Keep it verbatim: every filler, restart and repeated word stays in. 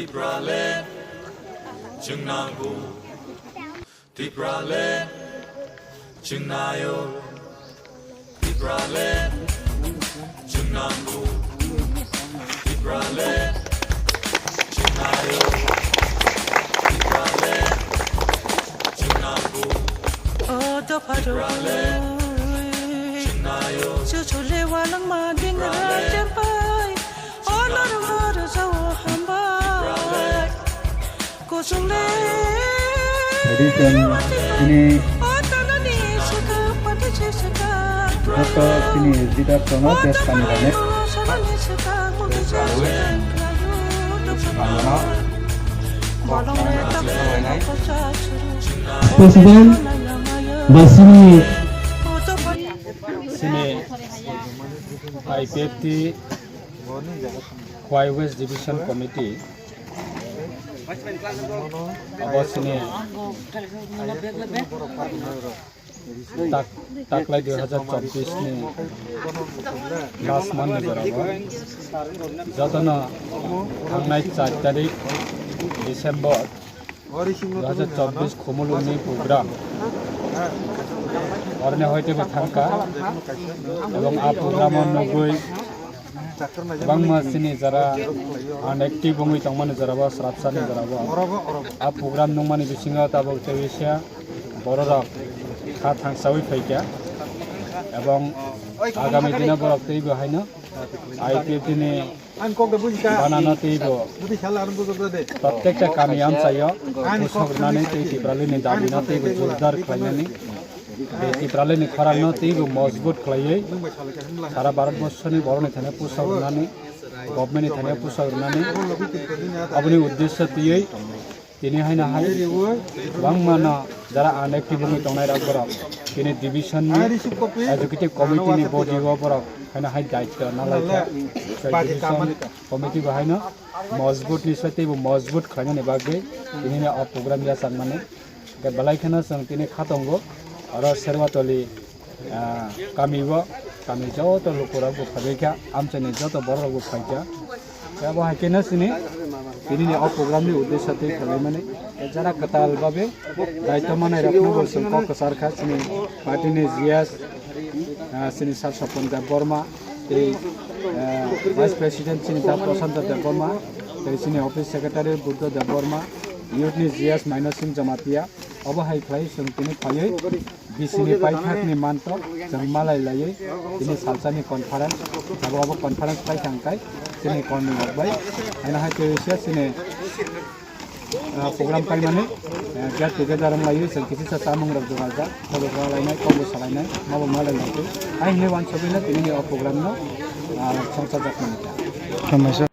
Tipraland chwng nango, Tipraland chwng naio, Tipraland chwng nango, Tipraland chwng naio, Tipraland chwng nango. O dopha rok, chuchule walangma dingra champai. O norma rojao hambai. Kuchungle. Ladies and ini joto chini leader tono test kami rane. President, Basini. Sini I P F T Khwai West Division Committee. Abo sini tak, taklai dui hajar chobbish ni last month ni jora bo jotono thangnai char tarik December dui hajar chobbish khumulwngni program. Oroni hoite bo thangkha. Ebong a program o nugwi kwbangma chini jara unactive wngwi tongmani jora bo, srapsani jora bo. A program nungmani bisingo tabuk tei bisa bororok kha thangsawi phaikha. Ebong agami dino borok teibo haino I P F T ni Banana teibo protekta kami amchaio pusok rwnani tei Tipralini dabino teibo jordar khlainani, tei Tipralini khorangno teibo mojbut khlaiwi sara Bharat borsoni borokni thani pusok rwnani, government ni thani pusok rwnani, aboni uddesyo twiwi tini haino hai kwbangmano jara unactive wngwi tongnai rok borok tini division ni executive committee ni body o borok haino hai daityo nalaikha. Tei division committee bo haino mojbut ni sai teibo mojbut khlainani bagwi tini o program yachakmani. Hwnkhe belai kheno chwng tini kha tongo oro Serwatoli, ah, kami o, kami joto lukurok bo phaibaikha, amchaini joto bororok bo phaikha. Tei abo hai kheno chini, tinini o program ni uddesyo twi khwlaimani, tei jara kwtal babe daityo manai rokno bo chwng kok kwchar kha, chini party ni G S, ah, chini Sir Sopon Debbarma, tei, ah, Vice President chini Da Prasanta Debbarma, tei chini Office Secretary Buddha Debbarma, Youth ni G S Maino Singh Jamatia, obo hai khlai chwng tini phaiwi B C ni paithakni mantok chwng malai laiwi tini salsani conference, abo abo conference paithak kai chini kormi rok bai. Haino hai twi se chini, ah, program paimani, ah, get together wng laiwi chwng kisi sa chamung rok jora jak, kobo salainai, kobo salainai, mabo malai lai twi. Hai hinwi wansugwi no tini ni o program no, ah, songcha jak mani.